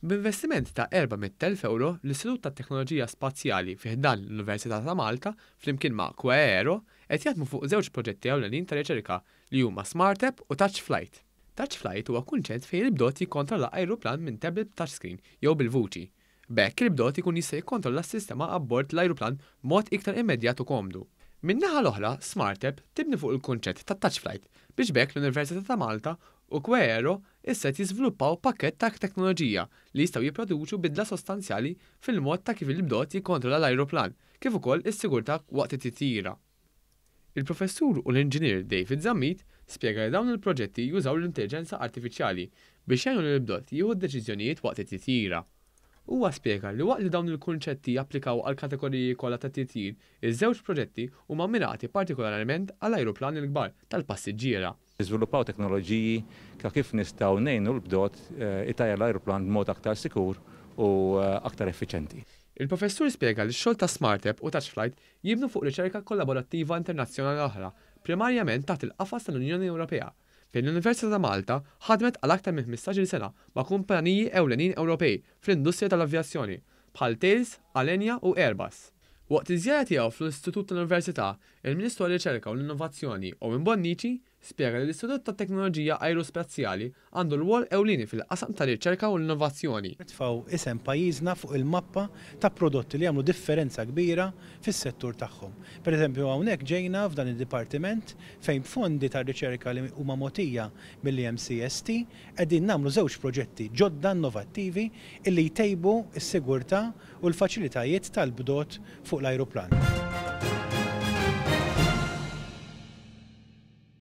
B'investiment ta' 400,000 ewro, l-Istitut tat-Teknoloġija Spazjali fi ħdan l-Università ta' Malta flimkien ma' Quaero qed jaħdmu fuq żewġ proġetti ewlenin ta' riċerka li huma SmartApp u Touch Flight. Touch Flight huwa kunċett fejn il-bdot jikkontrolla ajruplan minn tablet b'touchscreen jew bil-vuċi. B'hekk il-bdot ikun jista' jikkontrolla s-sistema abbord l-ajruplan b'mod iktar immedjat u komdu. Min-naħa l-oħra, SmartApp tibni fuq il-kunċett ta' Touch Flight biex b'hekk l-Università ta' Malta u Quaero issa qed jiżviluppaw pakkett ta' teknoloġija li jistgħu jipproduċu bidla sostanzjali fil-mod ta' kif il-bdot jikkontrolla l-ajruplan kif ukoll is-sigurtà waqt it-titjira. Il-Professur u l-Inġinier David Zammit spjega li dawn il-proġetti jużaw l-intelliġenza artifiċjali biex jgħinu lill-bdot jieħu d-deċiżjonijiet waqt it-titjira. Huwa spjega li waqt li dawn il-kunċetti japplikaw għall-kategoriji kollha ta' titjir, iż-żewġ proġetti huma mmirati partikolarment għall-ajruplani l-kbar tal-passiġġiera. Niżviluppaw teknoloġiji ta' kif nistgħu ngħinu l-bdot itajjar l-ajruplan b'mod aktar sikur u aktar effiċenti. Il-Professur spjega li x-xogħol ta' SmartApp u TouchFlight jibnu fuq riċerka kollaborattiva internazzjonali oħra, primarjament taħt il-qafas tal-Unjoni Ewropea, fejn l-Università ta' Malta ħadmet għal aktar minn 15-il sena ma' kumpaniji ewlenin Ewropej fl-industrija tal-avjazzjoni, bħal Thales, Alenia u Airbus. Waqt iż-żjara tiegħu fl-Istitut tal-Università, il-Ministru għar-Riċerka u l-Innovazzjoni, Owen Bonnici, spjega li l-Istitut tat-Teknoloġija Ajruspazjali għandu rwol ewlieni fil-qasam tar-riċerka u l-innovazzjoni. Nitfgħu isem pajjiżna fuq il-mappa ta' prodotti li jagħmlu differenza kbira fis-settur tagħhom. Per eżempju hawnhekk ġejna f'dan id-dipartiment fejn b'fondi tar-riċerka li huma mogħtija mill-EMCST qegħdin nagħmlu żewġ proġetti ġodda innovattivi illi jtejbu s-sigurtà u l-faċilitajiet tal-bdot fuq l-ajruplan.